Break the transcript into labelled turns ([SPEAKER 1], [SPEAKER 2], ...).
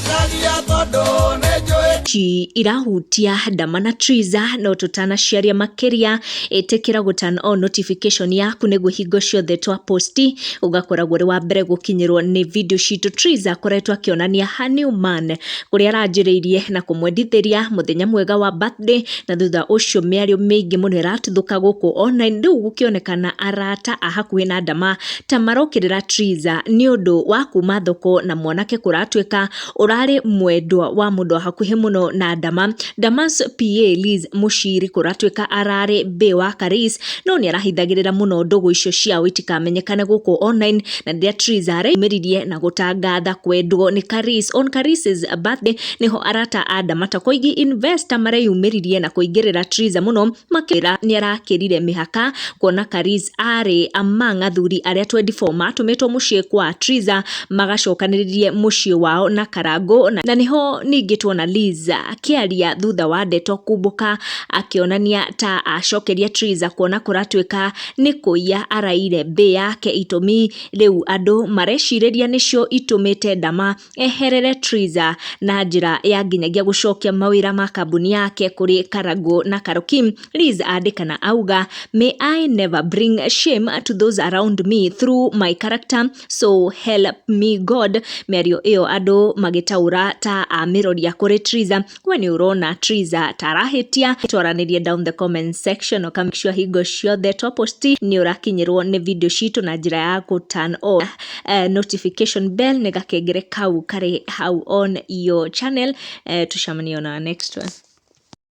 [SPEAKER 1] Ndicokagia tondũ nĩnjũĩ.
[SPEAKER 2] Ici irahutia Dama na Triza, no tũtanaciaria makĩria, ĩtĩkĩra gũ turn on notification yaku nĩguo hingo ciothe twa post ũgakoragwo ũrĩ wa mbere gũkinyĩrwo nĩ video citũ. Triza akoretwo akĩonania her new man kũrĩa aranjĩrĩirie na kũmwendithĩria mũthenya mwega wa birthday, na thutha ũcio mĩario mĩingĩ mũno ĩratuthũka gũkũ online, rĩu gũkĩonekana arata a hakuhĩ na Dama ta marokĩrĩra Triza nĩ ũndũ wa kuma thoko na mwanake kũratuĩka ũrarĩ mwendwa wa mũndũ wa hakuhĩ mũno na Dama. Damas PA Liz Mushiri kũratuĩka ararĩ bae wa Karis, no nĩ arahithagĩrĩra mũno ndũgũ icio ciao itikamenyekane gũkũ online, na rĩrĩa Triza areyumĩririe na gũtangatha kwendwo nĩ Karis on Karis's birthday, nĩho arata a Dama ta Koigi Investor mareyumĩririe na kũingĩrĩra Triza mũno, makĩra nĩ arakĩrire mĩhaka kuona Karis arĩ among athuri arĩa 24 matũmĩtwo mũciĩ kwa Triza magacokanĩrĩrie mũciĩ wao na Karangũ. Na nĩho ningĩ tuona Liz akĩaria thutha wa ndeto kumbũka, akĩonania ta acokeria Triza kuona kũratuĩka nĩ kũiya araire mbĩ yake, itũmi rĩu andũ marecirĩria nĩcio itũmĩte Dama eherere Triza na njĩra ya nginyagia gũcokia mawĩra ma kambuni yake kũrĩ Karangũ na Karokim. Liz andĩka na auga, "May I never bring shame to those around me through my character, so help me God." Mĩario ĩyo andũ magĩtaũra ta amĩroria kũrĩ Triza. We nĩ ũrona Triza ta arahĩtia? Twaranĩrie down the comment section. Ũka make sure hingo ciothe twa post nĩ ũrakinyĩrwo nĩ video citũ na njĩra ya gũ turn on notification bell, nĩ gakengere kau karĩ hau on your channel. Tucemanie on our next one.